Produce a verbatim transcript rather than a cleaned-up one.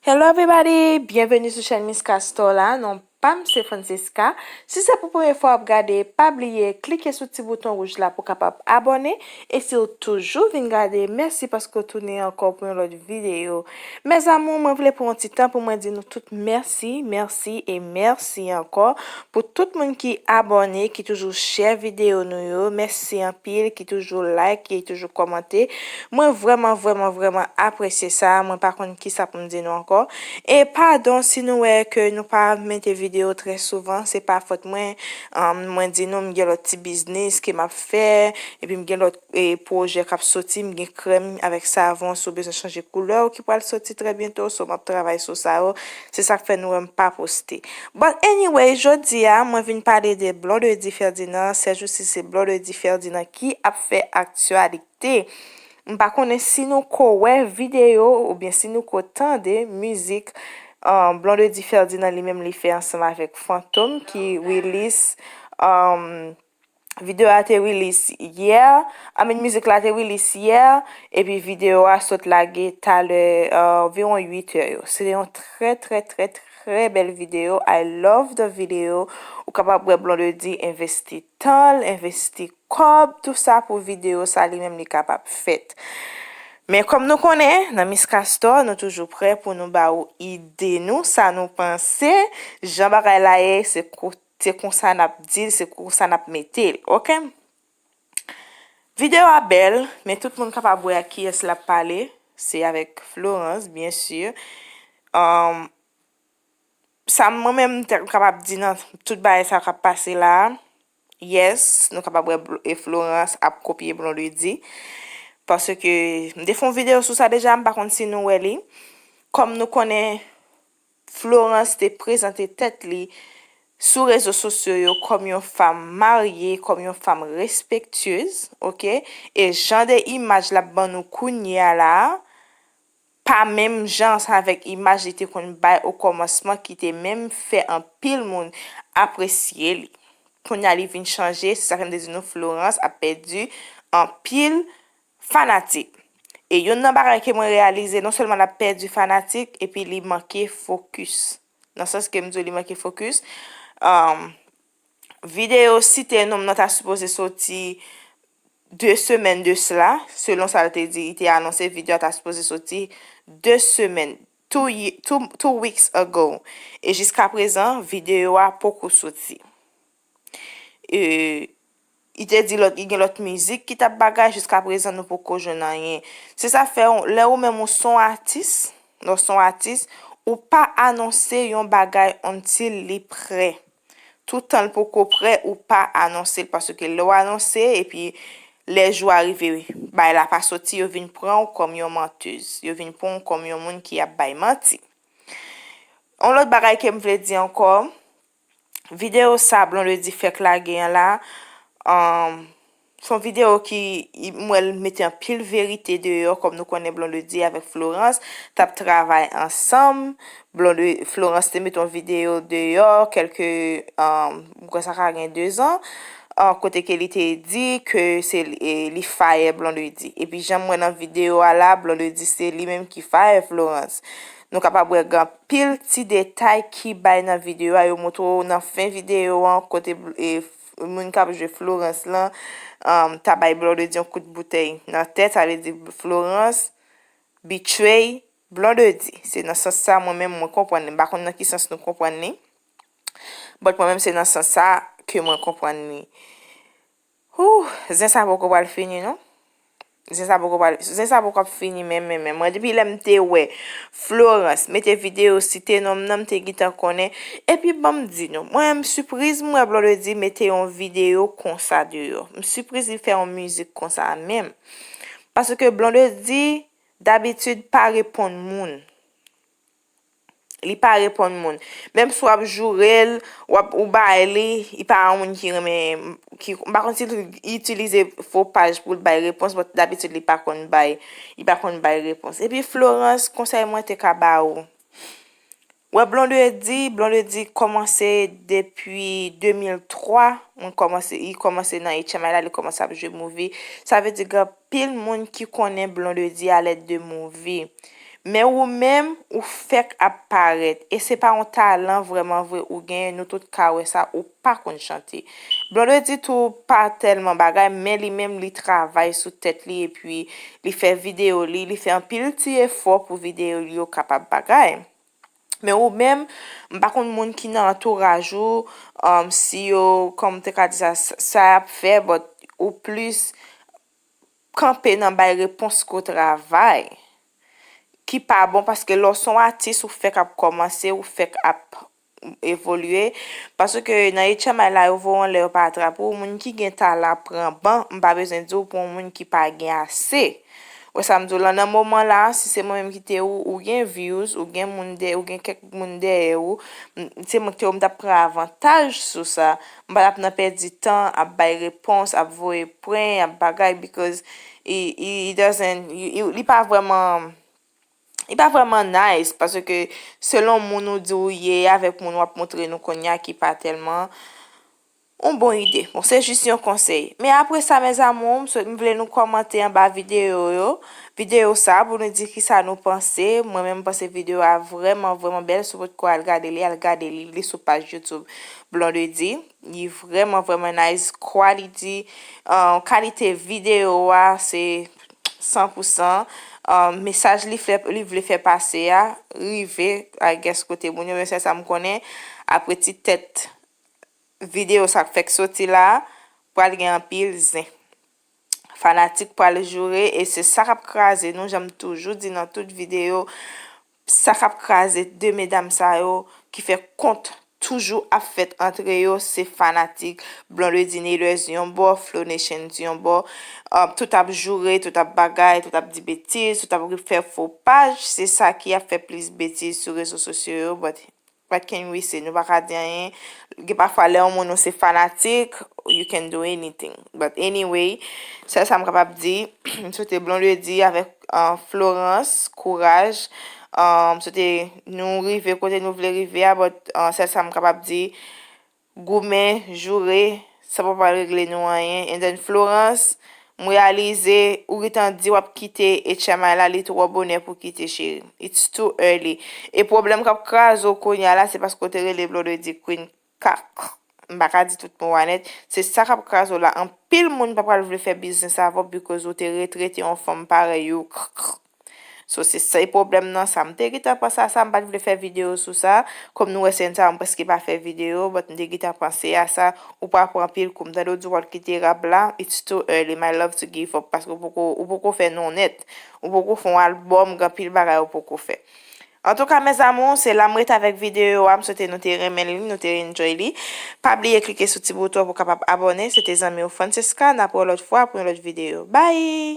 Hello everybody, byenveni sou chèn Miss Castor la. Non pa m se Francisca. Si se pou premye fwa w ap gade, pa bliye klike sou ti bouton wouj la pou w kapab abòne. E si w toujou vin gade, mèsi paske w tounen ankò pou yon lòt videyo. Mes amours, mwen vle pran yon ti tan pou mwen di nou tout mèsi, mèsi e mèsi ankò pou tout moun ki abòne, ki toujou share videyo nou yo. Mèsi anpil, ki toujou like, ki toujou kòmante. Mwen vrèman, vrèman, vrèman apresye sa. Mwen pa konn kisa pou m di nou ankò. E padon si nou wè ke nou pa mete videyo trè souvan, se pa fòt mwen. Ahn, mwen di nou, m gen lòt ti biznis ke m ap fè, epi m gen lòt, e, pwojè k ap soti, m gen krèm avèk savon, si w bezwen chanje koulè w ki pral soti trè byento, so m ap travay sou sa yo. Se sa k fè nou wè m pa poste. But anyway, jodi a, mwen vin pale de Blondedy Ferdinand. Sèjousi, se Blondedy Ferdinand ki ap fè aktyalite. M pa konnen si nou ko wè videyo oubyen si nou ko tande mizik, um, Blondedy Ferdinand li menm li fè ansanm avèk Fantom ki release, um, videyo a te release yè, I mean, mizik la te release yè, epi videyo a sot lage talè, uh, anviwon uit è yo. Se te yon trè, trè, trè, trè bèl videyo. I love the video. Ou kapab wè Blondedy envesti tan l, envesti kòb, tou sa pou videyo sa li menm li kapab fèt. Men kòm nou konnen, nan Miss Castor, nou toujou prè pou nou ba ou ide nou, sa nou panse, jan bagay la ye, se ko-, se konsa n ap di l, se konsa n ap mete l, oke? Videyo a bèl, men tout moun kapab wè ak kiyès l ap pale, se avèk Florence, byen si. Um, sa mwen menm m te kapab di nan tout bagay sa k ap pase la a, yes, nou kapab wè Bl-, e Florence ap kopye Blondedy. Paske m te fè yon videyo sou sa deja, m pa konn si nou wè li. Kòm nou konnen, Florence te prezante tèt li sou rezo sosyo yo kòm yon fanm marye, kòm yon fanm respektyez, oke? E jan de imaj l ap ban nou kounye a la a, pa menm jan ansanm avèk imaj li te konn bay okòmansman ki te menm fè anpil moun apresye li. Kounye a li vin chanje, se sa fè m te di nou Florence ap pèdi anpil fanatik. E youn nan bagay ke mwen reyalize, non sèlman l ap pèdi fanatik, epi li manke fokis. Nan sans ke m di w li manke fokis. Um, videyo site non m nan ta sipoze soti de semèn de sla, selon sa l te di, li te anonse videyo a ta sipoze soti de semèn, two ye-, two, two weeks ago. E jiska prezan, videyo a poko soti. E, li te di lòt, li gen lòt mizik ki t ap bagay, jiska prezan nou poko jwenn anyen. Se sa fè, lè ou menm ou se yon atis, lè w se yon atis, ou pa anonse yon bagay until li prè. Toutan l poko prè, ou pa anonse l, paske lè w anonse, epi lè jou a rive, bagay la pa soti, yo vin pran w kòm yon mantèz. Yo vin pran w kòm yon moun ki ap bay manti. Yon lòt bagay ke m vle di ankò, videyo sa Blondedy fèk lage an la, um, se yon videyo ki, i, m wè l mete anpil verite deyò, kòm nou konnen Blondedy avèk Florence t ap travay ansanm. Blonde-, Florence te mete yon videyo deyò, kèlke, um, m kwè sa ka gen de zan, uh, kote ke li te di ke se li, e, li fire Blondedy. Epi jan m wè nan videyo a la, Blondedy se li menm ki fire Florence. Nou kapab wè gen anpil ti detay ki bay nan videyo a, yo montre w nan fen videyo an, kote, e, moun k ap jwe Florence lan, um, ta bay Blondedy yon kout boutèy nan tèt, sa vle di Florence betray Blondedy. Se nan sans sa mwen menm mwen konprann li. M pa konn nan ki sans nou konprann li. But mwen menm se nan sans sa ke mwen konprann li. Hoo, zen sa poko pral fini non. Zen sa poko pral, zen sa poko ap fini menm, menm, menm. Mwen depi lè m te wè Florence mete videyo site non m nan, m te gentan konnen. Epi ban m di nou, mwen m sipriz m wè Blondedy mete yon videyo konsa deyò. M sipriz li fè yon mizik konsa menm. Paske Blondedy dabitid pa reponn moun. Li pa reponn moun. Menm si w ap joure l, w ap, ou bay li, li pa yon moun ki renmen, ki, m pa konn si l itilize fo paj pou l bay repons, but dabitid li pa konn bay, li pa konn bay repons. Epi Florence, konsèy mwen te ka ba ou. Wè Blondedy, Blondedy kòmanse depi de mil twa, mwen kòmanse, li kòmanse nan H M I la, li kòmanse ap jwe movie. Sa vle di gen anpil moun ki konnen Blondedy a lèt de movie. Men ou menm, ou fèk ap parèt. E se pa yon talan vrèman vre ou genyen, nou tout ka wè sa, ou pa konn chante. Blondedy tou pa tèlman bagay, men li menm li travay sou tèt li, epi li fè videyo li, li fè anpil ti efò pou videyo li yo kapab bagay. Men ou menm, m pa konn moun ki nan antouraj ou, um, si yo, kòm te ka di sa, sa y ap fè, but ou plis kanpe nan bay repons ke w travay, ki pa bon, paske lè w se yon atis, ou fèk ap kòmanse, ou fèk ap evolye, paske nan H M I la, yo voye w anlè, yo pa atrape w, moun ki gen talan pran ban, m pa bezwen di w pou yon moun ki pa gen ase. Wè sa m di w lan, nan moman la, si se mwen menm ki te ou, ou gen views, ou gen moun dèyè, ou gen kèk moun dèyè ou, m- se mwen ki te ou, m t ap pran avantaj sou sa. M pa t ap nan pèdi tan, ap bay repons, ap voye pwen, ap bagay, because it, it, it doesn't, it, it, li pa vrèman, li pa vrèman nice, paske selon moun ou di ou ye, avèk moun w ap montre nou kounye a ki pa tèlman yon bon ide. Bon, se jis yon konsèy. Men apre sa, mes amours, m swe- m vle nou kòmante anba videyo yo, videyo sa, pou nou di kisa nou panse. Mwen menm, m panse videyo a vrèman, vrèman bèl. Si w potko al gade li, al gade li, li sou paj YouTube Blondedy. Li vrèman, vrèman nice. Quality, uh, kalite videyo a, se san pou san. Uh, mesaj li fè, li vle fè pase a, rive, I guess, kote moun yo, men se sa m konnen. Apre ti tèt videyo sa k fèk soti la, pral gen anpil zen. Fanatik pral joure, e se sa k ap kraze nou, jan m toujou di nan tout videyo, sa k ap kraze de medam sa yo ki fè kont toujou ap fèt antre yo, se fanatik. Blondedy Nailers yon bò, Flow Nations yon bò, um, tout ap joure, tout ap bagay, tout ap di betiz, tout ap fè fo paj, se sa ki ap fè plis betiz sou rezo sosyo yo, but what can we say? Nou pa ka di anyen. Gen pafwa lè yon moun ou se fanatik, you can do anything. But anyway, sèl sa m kapab di, m swete Blondedy avèk, uh, Florence kouraj. Uh, m swete nou rive kote nou vle rive a, but, uh, sèl sa m kapab di, goumen, joure, sa pa pral regle nou anyen. And then Florence, m reyalize ou gentan di w ap kite H M I la, li twò bonè pou kite, cheri. It's too early. E pwoblèm k ap kraze w kounye a la, se paske w te rele Blondedy Queen kak. M pa ka di tout mo a nèt. Se sa k ap kraze w la. Anpil moun pa pral vle fè biznis avè w because ou te retrete yon fanm parèy ou. So, se sa pwoblèm nan, sa m te gentan panse a sa, m pa t vle fè videyo sou sa. Kòm nou wè, se sa, m prèske pa fè videyo, but m te gentan panse a sa. Ou pa pran anpil kou, m tande w di w pral kite rap la, it's too early, my love, to give up, paske ou poko, ou poko fè non nèt. Ou poko fè yon albòm, gen anpil bagay ou poko fè. Antouka, mes amours, se la m ret avèk videyo a, m swete nou te renmen li, nou te enjoy li. Pa bliye klike sou ti bouton pou w kapab abòne. Se te zanmi w Francesca, n ap wè lòt fwa pou yon lòt videyo. Bye!